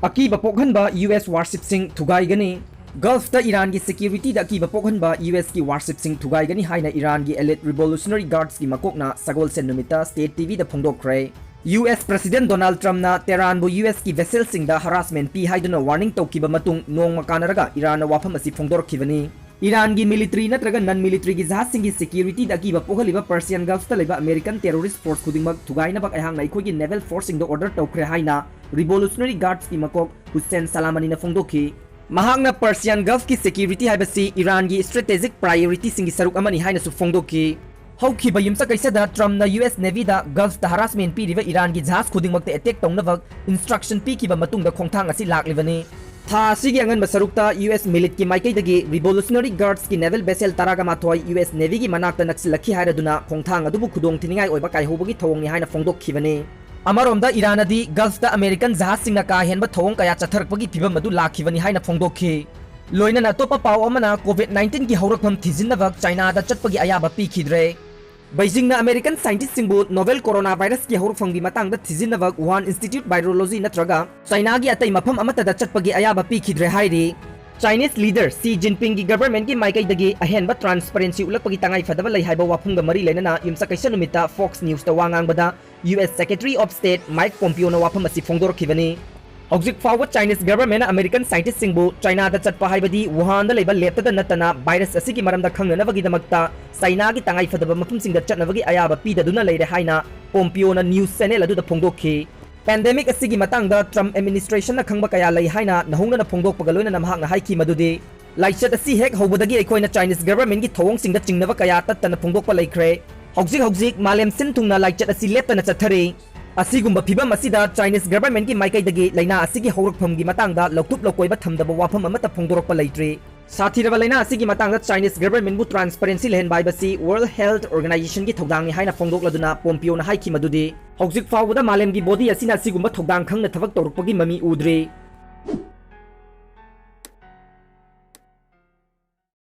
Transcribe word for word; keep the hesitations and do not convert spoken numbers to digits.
ꯑꯀꯤꯕ ꯄꯣꯛꯍꯟꯕ U S ꯋꯥꯔꯁꯤꯞꯁꯤꯡ ꯊꯨꯒꯥꯏꯒꯅꯤ꯫ ꯒꯜꯐꯇ ꯏꯔꯥꯟꯒꯤ ꯁꯦꯀ꯭ꯌꯨꯔꯤꯇꯤꯗ ꯑꯀꯤꯕ ꯄꯣꯛꯍꯟꯕ ꯌꯨ ꯑꯦꯁꯀꯤ ꯋꯥꯔꯁꯤꯞꯁꯤꯡ ꯊꯨꯒꯥꯏꯒꯅꯤ ꯍꯥꯏꯅ ꯏꯔꯥꯟꯒꯤ ꯑꯦꯂꯤꯠ ꯔꯤꯚꯣꯂꯨꯁꯅꯔꯤ ꯒꯥꯔꯗꯁꯀꯤ ꯃꯀꯣꯛꯅ ꯁꯒꯣꯜꯁꯦꯟ ꯅꯨꯃꯤꯠꯇ ꯁ꯭ꯇꯦꯠ ꯇꯤ ꯚꯤꯗ ꯐꯣꯡꯗꯣꯛꯈ꯭ꯔꯦ꯫ ꯌꯨ ꯑꯦꯁ ꯄ꯭ꯔꯦꯁꯤꯗꯦꯟꯠ ꯗꯣꯅꯥꯜꯗ ꯇ꯭ꯔꯝꯞꯅ ꯇꯦꯍꯔꯥꯟꯕꯨ ꯌꯨ ꯑꯦꯁꯀꯤ ꯚꯦꯁꯦꯜꯁꯤꯡꯗ ꯍꯔꯥꯁꯃꯦꯟꯠ ꯄꯤ ꯍꯥꯏꯗꯨꯅ ꯋꯥꯔꯅꯤꯡ ꯇꯧꯈꯤꯕ ꯃꯇꯨꯡ ꯅꯣꯡꯃ ꯀꯥꯟꯅꯔꯒ ꯏꯔꯥꯟꯅ ꯋꯥꯐꯝ ꯑꯁꯤ ꯐꯣꯡꯗꯣꯔꯛꯈꯤꯕꯅꯤ꯫ ꯏꯔꯥꯟꯒꯤ ꯃꯤꯂꯤꯇꯔꯤ ꯅꯠꯇ꯭ꯔꯒ ꯅꯟ ꯃꯤꯂꯤꯇꯔꯤꯒꯤ ꯖꯍꯥꯖꯁꯤꯡꯒꯤ ꯁꯦꯀ꯭ꯌꯨꯔꯤꯇꯤꯗ ꯑꯀꯤꯕ ꯄꯣꯛꯍꯜꯂꯤꯕ ꯄꯔꯁꯤꯌꯥꯟ ꯒꯜꯐꯇ ꯂꯩꯕ ꯑꯃꯦꯔꯤꯀꯟ ꯇꯦꯔꯣꯔꯤꯁ꯭ꯠ ꯐꯣꯔꯁ ꯈꯨꯗꯤꯡꯃꯛ ꯊꯨꯒꯥꯏꯅꯕ ꯑꯩꯍꯥꯛꯅ ꯑꯩꯈꯣꯏꯒꯤ ꯅꯦꯚꯦꯜ ꯐꯣꯔꯁꯁꯤꯡꯗ ꯑꯣꯔꯗꯔ ꯇꯧꯈ꯭ꯔꯦ ꯍꯥꯏꯅ ꯔꯤꯚꯣꯂꯨꯁꯅꯔꯤ ꯒꯥꯔꯗꯁꯀꯤ ꯃꯀꯣꯛ ꯍꯨꯁꯦꯟ ꯁꯂꯥꯃꯅꯤꯅ ꯐꯣꯡꯗꯣꯛꯈꯤ꯫ ꯃꯍꯥꯛꯅ ꯄꯔꯁꯤꯌꯥꯟ ꯒꯜꯐꯀꯤ ꯁꯦꯀ꯭ꯌꯨꯔꯤꯇꯤ ꯍꯥꯏꯕꯁꯤ ꯏꯔꯥꯟꯒꯤ ꯁ꯭ꯇ꯭ꯔꯦꯇꯦꯖꯤꯛ ꯄ꯭ꯔꯥꯏꯑꯣꯔꯤꯇꯤꯁꯤꯡꯒꯤ ꯁꯔꯨꯛ ꯑꯃꯅꯤ ꯍꯥꯏꯅꯁꯨ ꯐꯣꯡꯗꯣꯛꯈꯤ꯫ ꯍꯧꯈꯤꯕ ꯌꯨꯝꯁꯀꯩꯁꯗ ꯇ꯭ꯔꯝꯞꯅ ꯌꯨ ꯑꯦꯁ ꯅꯦꯚꯤꯗ ꯒꯜꯐꯇ ꯍꯔꯥꯁꯃꯦꯟꯠ ꯄꯤꯔꯤꯕ ꯏꯔꯥꯟꯒꯤ ꯖꯍꯥꯖ ꯈꯨꯗꯤꯡꯃꯛꯇ ꯑꯦꯇꯦꯛ ꯇꯧꯅꯕ ꯏꯟꯁꯇ꯭ꯔꯛꯁꯟ ꯄꯤꯈꯤꯕ ꯃꯇꯨꯡꯗ ꯈꯣꯡꯊꯥꯡ ꯑꯁꯤ ꯂꯥꯛꯂꯤꯕꯅꯤ꯫ ꯊꯥ ꯑꯁꯤꯒꯤ ꯑꯉꯟꯕ ꯁꯔꯨꯛꯇ ꯌꯨ ꯑꯦꯁ ꯃꯤꯂꯤꯠꯀꯤ ꯃꯥꯏꯀꯩꯗꯒꯤ ꯔꯤꯚꯣꯂꯨꯁꯅꯔꯤ ꯒꯥꯔꯗꯁꯀꯤ ꯅꯦꯚꯦꯜ ꯚꯦꯁꯦꯜ ꯇꯔꯥꯒ ꯃꯥꯊꯣꯏ ꯌꯨ ꯑꯦꯁ ꯅꯦꯚꯤꯒꯤ ꯃꯅꯥꯛꯇ ꯅꯛꯁꯤꯜꯂꯛꯈꯤ ꯍꯥꯏꯔꯗꯨꯅ ꯈꯣꯡꯊꯥꯡ ꯑꯗꯨꯕꯨ ꯈꯨꯗꯣꯡ ꯊꯤꯅꯤꯡꯉꯥꯏ ꯑꯣꯏꯕ ꯀꯥꯏꯍꯧꯕꯒꯤ ꯊꯧꯑꯣꯡꯅꯤ ꯍꯥꯏꯅ ꯐꯣꯡꯗꯣꯛꯈꯤꯕꯅꯤ꯫ ꯑꯃꯔꯣꯝꯗ ꯏꯔꯥꯟꯅꯗꯤ ꯒꯜꯐꯇ ꯑꯃꯦꯔꯤꯀꯟ ꯖꯍꯥꯖꯁꯤꯡꯅ ꯀꯥ ꯍꯦꯟꯕ ꯊꯧꯑꯣꯡ ꯀꯌꯥ ꯆꯠꯊꯔꯛꯄꯒꯤ ꯐꯤꯚꯝ ꯑꯗꯨ ꯂꯥꯛꯈꯤꯕꯅꯤ ꯍꯥꯏꯅ ꯐꯣꯡꯗꯣꯛꯈꯤ꯫ ꯂꯣꯏꯅꯅ ꯑꯇꯣꯞꯄ ꯄꯥꯎ ꯑꯃꯅ, ꯀꯣꯚꯤꯗ ꯅꯥꯏꯟꯇꯤꯟꯒꯤ ꯍꯧꯔꯛꯐꯝ ꯊꯤꯖꯤꯟꯅꯕ ꯆꯥꯏꯅꯥꯗ ꯆꯠꯄꯒꯤ ꯑꯌꯥꯕ ꯄꯤꯈꯤꯗ꯭ꯔꯦ꯫ ꯕꯩꯖꯤꯡꯅ ꯑꯃꯦꯔꯤꯀꯟ ꯁꯥꯏꯟꯇꯤꯁ꯭ꯠꯁꯤꯡꯕꯨ ꯅꯣꯚꯦꯜ ꯀꯣꯔꯣꯅꯥ ꯚꯥꯏꯔꯁꯀꯤ ꯍꯧꯔꯛꯐꯝꯒꯤ ꯃꯇꯥꯡꯗ ꯊꯤꯖꯤꯟꯅꯕ ꯋꯨꯍꯥꯟ ꯏꯟꯁꯇꯤꯇ꯭ꯌꯨꯠ ꯚꯥꯏꯔꯣꯂꯣꯖꯤ ꯅꯠꯇ꯭ꯔꯒ ꯆꯥꯏꯅꯥꯒꯤ ꯑꯇꯩ ꯃꯐꯝ ꯑꯃꯠꯇꯗ ꯆꯠꯄꯒꯤ ꯑꯌꯥꯕ ꯄꯤꯈꯤꯗ꯭ꯔꯦ ꯍꯥꯏꯔꯤ꯫ ꯆꯥꯏꯅꯤꯁ ꯂꯤꯗꯔ ꯁꯤ ꯖꯤꯟꯄꯤꯡꯒꯤ ꯒꯚꯔꯟꯃꯦꯟꯠꯀꯤ ꯃꯥꯏꯀꯩꯗꯒꯤ ꯑꯍꯦꯟꯕ ꯇ꯭ꯔꯥꯟꯁꯄꯔꯦꯟꯁꯤ ꯎꯠꯂꯛꯄꯒꯤ ꯇꯉꯥꯏꯐꯗꯕ ꯂꯩ ꯍꯥꯏꯕ ꯋꯥꯐꯝꯒ ꯃꯔꯤ ꯂꯩꯅꯅ ꯌꯨꯝꯁꯀꯩꯁ ꯅꯨꯃꯤꯠꯇ ꯐꯣꯛꯁ ꯅ꯭ꯌꯨꯁꯇ ꯋꯥ ꯉꯥꯡꯕꯗ U S secretary of state Mike ꯄꯣꯝꯄꯤꯌꯣꯅ ꯋꯥꯐꯝ ꯑꯁꯤ ꯐꯣꯡꯗꯣꯔꯛꯈꯤꯕꯅꯤ꯫ ꯍꯧꯖꯤꯛ ꯐꯥꯎꯕ ꯆꯥꯏꯅꯤꯁ ꯒꯚꯔꯟꯃꯦꯟꯠꯅ ꯑꯃꯦꯔꯤꯀꯟ ꯁꯥꯏꯟꯇꯤꯁ꯭ꯠꯁꯤꯡꯕꯨ ꯆꯥꯏꯅꯥꯗ ꯆꯠꯄ ꯍꯥꯏꯕꯗꯤ ꯋꯨꯍꯥꯟꯗ ꯂꯩꯕ ꯂꯦꯕꯇ ꯅꯠꯇꯅ ꯚꯥꯏꯔꯁ ꯑꯁꯤꯒꯤ ꯃꯔꯝꯗ ꯈꯪꯅꯅꯕꯒꯤꯗꯃꯛꯇ ꯆꯥꯏꯅꯥꯒꯤ ꯇꯉꯥꯏꯐꯗꯕ ꯃꯐꯝꯁꯤꯡꯗ ꯆꯠꯅꯕꯒꯤ ꯑꯌꯥꯕ ꯄꯤꯗꯗꯨꯅ ꯂꯩꯔꯦ ꯍꯥꯏꯅ ꯄꯣꯝꯄꯤꯌꯣꯅ ꯅ꯭ꯌꯨꯁ ꯆꯦꯅꯦꯜ ꯑꯗꯨꯗ ꯐꯣꯡꯗꯣꯛꯈꯤ꯫ ꯄꯦꯟꯗꯦꯃꯤꯛ ꯑꯁꯤꯒꯤ ꯃꯇꯥꯡꯗ ꯇ꯭ꯔꯝꯞ ꯑꯦꯗꯃꯤꯅꯤꯁꯇ꯭ꯔꯦꯁꯟꯅ ꯈꯪꯕ ꯀꯌꯥ ꯂꯩ ꯍꯥꯏꯅ ꯅꯧꯍꯧꯅꯅ ꯐꯣꯡꯗꯣꯛꯄꯒ ꯂꯣꯏꯅꯅ ꯃꯍꯥꯛꯅ ꯍꯥꯏꯈꯤ ꯃꯗꯨꯗꯤ, ꯂꯥꯏꯆꯠ ꯑꯁꯤ ꯍꯦꯛ ꯍꯧꯕꯗꯒꯤ ꯑꯩꯈꯣꯏꯅ ꯆꯥꯏꯅꯤꯁ ꯒꯚꯔꯟꯃꯦꯟꯠꯀꯤ ꯊꯧꯑꯣꯡꯁꯤꯡꯗ ꯆꯤꯡꯅꯕ ꯀꯌꯥ ꯇꯠꯇꯅ ꯐꯣꯡꯗꯣꯛꯄ ꯂꯩꯈ꯭ꯔꯦ꯫ ꯍꯧꯖꯤꯛ ꯍꯧꯖꯤꯛ ꯃꯥꯂꯦꯝ ꯁꯤꯟ ꯊꯨꯡꯅ ꯂꯥꯏꯆꯠ ꯑꯁꯤ ꯂꯦꯞꯇꯅ ꯆꯠꯊꯔꯤ꯫ ꯑꯁꯤꯒꯨꯝꯕ ꯐꯤꯚꯝ ꯑꯁꯤꯗ ꯆꯥꯏꯅꯤꯁ ꯒꯚꯔꯟꯃꯦꯟꯠꯀꯤ ꯃꯥꯏꯀꯩꯗꯒꯤ ꯂꯥꯏꯅꯥ ꯑꯁꯤꯒꯤ ꯍꯧꯔꯛꯐꯝꯒꯤ ꯃꯇꯥꯡꯗ ꯂꯧꯊꯨꯞ ꯂꯧꯀꯣꯏꯕ ꯊꯝꯗꯕ ꯋꯥꯐꯝ ꯑꯃꯠꯇ ꯐꯣꯡꯗꯣꯔꯛꯄ ꯂꯩꯇ꯭ꯔꯤ꯫ ꯁꯥꯊꯤꯔꯕ ꯂꯥꯏꯅꯥ ꯑꯁꯤꯒꯤ ꯃꯇꯥꯡꯗ ꯆꯥꯏꯅꯤꯁ ꯒꯚꯔꯟꯃꯦꯟꯠꯕꯨ ꯇ꯭ꯔꯥꯟꯁꯄꯔꯦꯟꯁꯤ ꯂꯩꯍꯟꯕ ꯍꯥꯏꯕꯁꯤ ꯋꯥꯔꯜꯗ ꯍꯦꯜꯊ ꯑꯣꯔꯒꯅꯥꯏꯖꯦꯁꯟꯒꯤ ꯊꯧꯗꯥꯡꯅꯤ ꯍꯥꯏꯅ ꯐꯣꯡꯗꯣꯛꯂꯗꯨꯅ ꯄꯣꯝꯄꯤꯌꯣꯅ ꯍꯥꯏꯈꯤ ꯃꯗꯨꯗꯤ, ꯍꯧꯖꯤꯛ ꯐꯥꯎꯕꯗ ꯃꯥꯂꯦꯝꯒꯤ ꯕꯣꯗꯤ ꯑꯁꯤꯅ ꯑꯁꯤꯒꯨꯝꯕ ꯊꯧꯗꯥꯡ ꯈꯪꯅ ꯊꯕꯛ ꯇꯧꯔꯛꯄꯒꯤ ꯃꯃꯤ ꯎꯗ꯭ꯔꯤ꯫